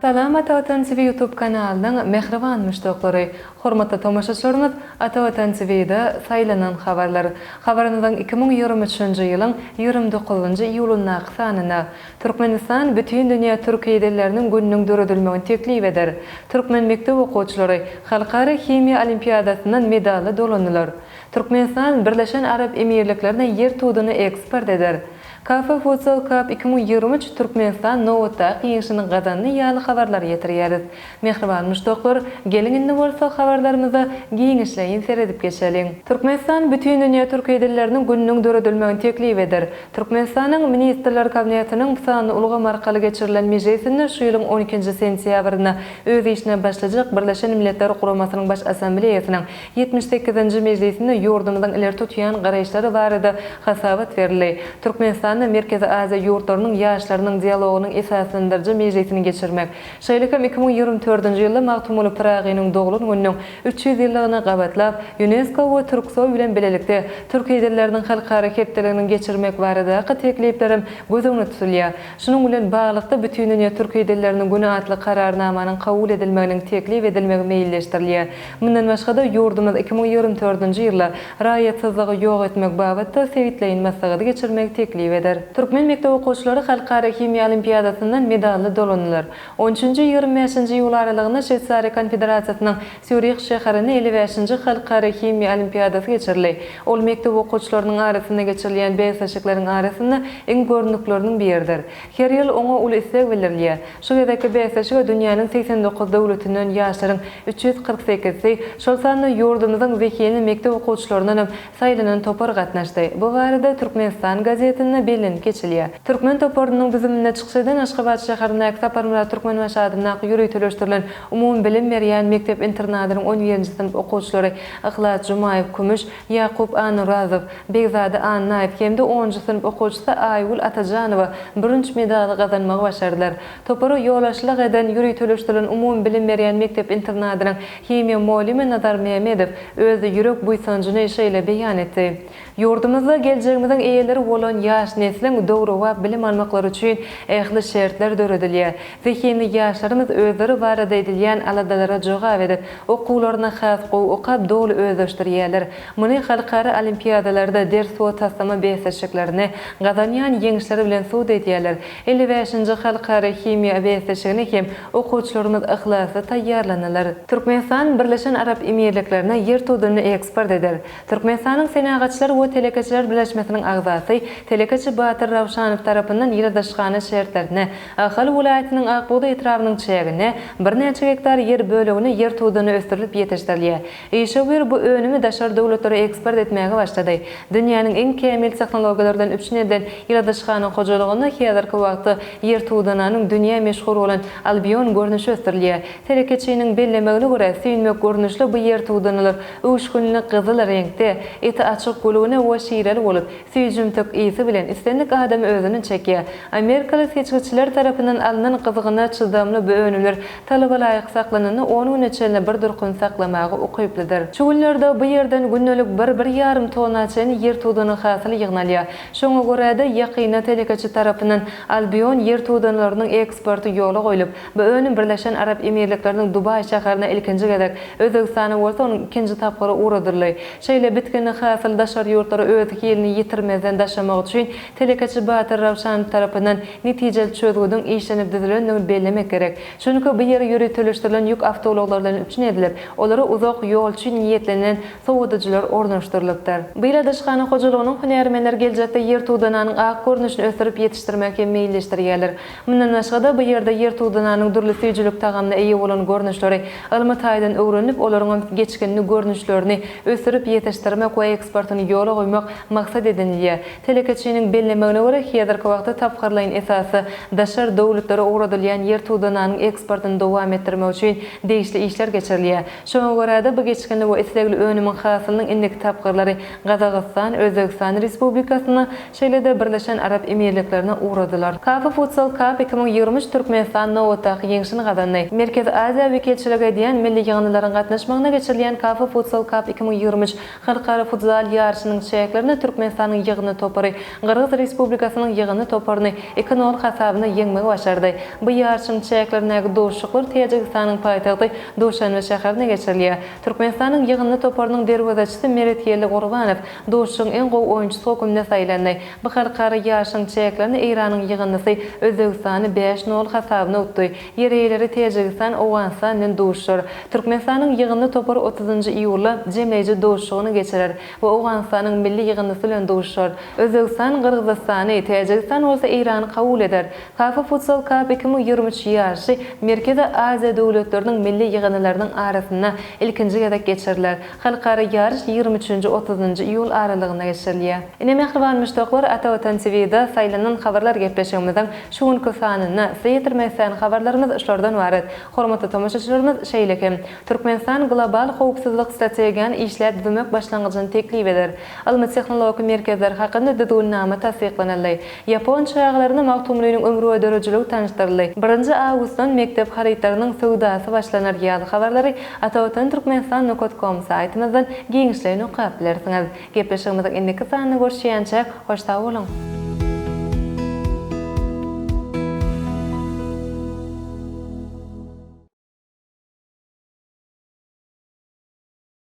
Salam Ata Watan TV YouTube kanalynyň mähriban muşdaklary! Hormatly tomaşaçylarymyz Ata Watan TV-de saýlanan habarlar. Habarymyzyň 2023-nji ýylyň 29-njy iýulyndaky sanynda Türkmenistan Bütindünýä türki dilleriniň gününiň döredilmegini teklip eder. Türkmen mekdep okuwçylary Halkara himiýa olimpiadasyndan medally dolandylar. Türkmenistan Birleşen Arap Emirliklerine ýer tuduny eksport eder. CAFA Futsal Cup 2023 Türkmenistan nobatdaky ýeňşini gazandy ýaly habarlary ýetirýäris. Mähriban muşdaklar, geliň indi bolsa habarlarymyza giňişleýin seredip geçeliň. Türkmenistan Bütindünýä türki dilleriniň gününiň döredilmegini teklip eder. Türkmenistanyň Ministrler Kabinetiniň sanly ulgam arkaly geçirilen mejlisinde şu ýylyň on ikinji sentýabrynda öz işine başlajak Birleşen Milletler Guramasynyň Baş Assambleýasynyň 78-nji mejlisinde ýurdumyzyň ileri tutýan garaýyşlary barada hasabat berildi. Türkmenistanda Merkezi Aziýa ýurtlarynyň ýaşlarynyň dialogynyň esaslandyryjy mejlisini geçirmek, şeýle hem 2024-nji ýylda Magtymguly Pyragynyň doglan gününiň 300 ýyllygyna gabatlap, Ýunesko we Türksoý bilen bilelikde Türki dilleriniň halkara hepdeliginiň geçirmek baradaky tekliplerem göz öňünde tutulýar. Şunuň bilen baglylykda, Bütindünýä türki dilleriniň güni atly Kararnamanyň kabul edilmeginiň teklip edilmegi meýilleşdirilýär. Mundan başga-da, ýurdumyz 2024-nji ýylda raýatsyzlygy ýok etmek babatda sebitleýin maslahaty geçirmegi teklip eder. Türkmen mekdep okuwçylary Halkara himiýa olimpiadasyndan medally dolandylar. On üçünji, 25-nji iýul aralygynda Şweýsariýa Konfederasiýasynyň Sýurih şäherinde 55-nji Halkara himiýa olimpiadasy geçirildi. Ol mekdep okuwçylarynyň arasynda geçirilýän bäsleşikleriň arasynda iň görnükleriniň biridir. Her ýyl oňa uly isleg bildirilýär. Şu gezekki bäsleşige dünýäniň 89 döwletinden ýaşlaryň 348-si, şol sanda ýurdumyzyň zehinli mekdep okuwçylaryndan hem saýlanan topar gatnaşdy. Bu barada Türkmenistan gazetinde bellenip geçilýär. Türkmen toparynyň düzüminde çykyş eden Aşgabat şäherindäki Saparmyrat Türkmenbaşy adyndaky ýöriteleşdirilen umumybilim berýän mekdep-internadynyň on birinji synp okuwçylary Yhlas Jumaýew kümüş, Ýakup Anurazow, Begzada Annaýew hem-de onunjy synp okuwçysy Aýgül Atajanowa bürünç medaly gazanmagy başardylar. Topara ýolbaşçylyk eden ýöriteleşdirilen umumybilim berýän mekdep-internadynyň himiýa mugallymy Nazar Mämmedow öz ýürek buýsanjyny şeýle beýan etdi, Ýurdumyzda geljegimiziň eýeleri bolan ýaş nesliň döwrebap bilim almaklary üçin ähli şertler döredilýär. Zehinli ýaşlarymyz özleri barada edilýän aladalara jogap edip, okuwlaryny has gowy okap doly özleşdirýärler. Muny halkara olimpiadalarda, ders we taslama bäsleşiklerinde gazanýan ýeňişleri bilen subut edýärler. 55-nji halkara himiýa bäsleşigine hem okuwçylarymyz yhlasly taýýarlanylar. Türkmenistan Birleşen Arap Emirliklerine ýer tuduny eksport eder. Türkmenistanyň Senagatçylar we telekeçiler birleşmesiniň agzasy, telekeçi Batyr Rawşanow tarapyndan ýyladyşhana şertlerinde Ahal welaýatynyň Ak bugdaý etrabynyň çäginde birnäçe gektar ýer böleginde ýer tuduny ösdürilip ýetişdirilýär. Işewür bu önümi daşary döwletlere eksport etmäge başlady. Dünýäniň iň kämil tehnologiýalary bilen üpjün edilen ýyladyşhana hojalygynda häzirki wagtda ýertudananyň dünýä meşhur bolan Albion görnüşi ösdürilýär. Telekeçiniň bellemegine görä, süýnmek görnüşli bu ýertudanalar öwüşginli gyzyl reňkde, eti açyk gülgüne we şireli bolup, Süýjümtik ysy bilen islendik adamy özüne çekýär. Amerikaly seçgiçiler tarapyndan alnan gyzgyna çydamly bu önümler talaba laýyk saklananda on güne çenli bir durkuny saklamaga ukyplydyr. Şu günlerde bu ýerden gündelik bir, bir ýarym tonna çenli ýer tudana hasyly ýygnalýar. Şoňa görä-de, ýakynda telekeçi tarapyndan Albion ýer tudanalarynyň eksporty ýola goýlup, Bu önüm Birleşen Arap Emirlikleriniň Dubaý şäherine ilkinji gezek, Özbegistana bolsa onuň ikinji tapgyry ugradyldy. Şeýle bitginli hasyly daşary ýurtlara öz hilini ýitirmezden daşamak üçin telekeçi Batyr Rawşanow tarapyndan netijeli çözgüdiň işlenip düzülendigini bellemek gerek. Çünki bu ýer ýöriteleşdirilen ýük awtoulaglary bilen üpjün edilip, olara uzak ýol üçin niýetlenilen sowadyjylar ornaşdyrylypdyr. Bu ýyladyşhana hojalygynyň hünärmenleri geljekde ýertudananyň ak görnüşini ösdürip ýetişdirmegi hem meýilleşdirýärler. Mundan başga-da, bu ýerde ýertudananyň dürli süýjülik tagamyna eýe bolan görnüşleri ylmy taýdan öwrenilip, olaryňam geçginli görnüşlerini ösdürip ýetişdirmek we eksportyny ýola goýmak maksat edinilýär. Telekeçiniň bellemegine görä, häzirki wagtda tapgyrlaýyn esasda daşary döwletlere ugradylýan ýertudananyň eksportyny dowam etdirmek üçin degişli işler geçirilýär. Şoňa görä-de, bu geçginli we islegli önümiň hasylynyň indiki tapgyrlary Gazagystan, Özbegistan Respublikasyna, şeýle-de Birleşen Arap Emirliklerine ugradylar. CAFA Futsal Cup 2023 Türkmenistan nobatdaky ýeňşini gazandy. Merkezi Aziýa wekilçilik edýän milli ýygyndylaryň gatnaşmagynda geçirilýän CAFA Futsal Cup 2023 halkara futzal ýaryşynyň çäklerinde Türkmenistanyň ýygyndy topary Gyrgyz. Gyrgyz Respublikasynyň ýygyndy toparyny iki nol hasabyna ýeňmegi başardy. Bu ýaryşyň çäklerindäki duşuşyklar Täjigistanyň paýtagty Duşanbe şäherinde geçirilýär. Türkmenistanyň ýygyndy toparynyň derwezeçisi Meretgeldi Gurbanow duşuşygyň iň gowy oýunçysy hökmünde saýlandy. Bu halkara ýaryşyň çäklerinde Eýranyň ýygyndysy Özbegistany bäş nol hasabyna utdy. Ýer eýeleri Täjigistan Owganystan bilen duşuşar. Türkmenistanyň ýygyndy topary otuzynjy iýulda jemleýji duşuşygyny geçirer we Owganystanyň milli ýygyndysy bilen duşuşar. Özbegistan Gyrgyzystany, Täjigistan bolsa Eýrany kabul eder. FAFA Futsal Cup 2023 ýaryşy Merkezi Aziýa döwletleriniň milli ýygyndylarynyň arasynda ilkinji gezek geçiriler. Halkara ýaryş ýigrimi üçünji, otuzynjy iýul aralygynda geçirilýär. Ine, mähriban muşdaklar, Ata Watan TVda saýlanan habarlar gepleşigimiziň şu günki sanynda size ýetirmek islän habarlarymyz şulardan ybarat. Hormatly tomaşaçylarymyz, şeýle hem, Türkmenistan global howpsuzlyk strategiýany işläp düzmek başlangyjyny teklip eder. Ylmy-tehnologik merkezler hakynda düzgünnama tassyklanyldy. Ýapon çagalaryna Magtymgulynyň ömri we döredijiligi tanyşdyryldy. Birinji awgustdan mekdep harytlarynyň söwdasy başlanar ýaly habarlary Atavatan Türkmenistan nokat kom saýtymyzdan giňişleýin okap bilersiňiz. Gepleşigimiziň indiki sanynda görüşýänçäk, hoş sag boluň!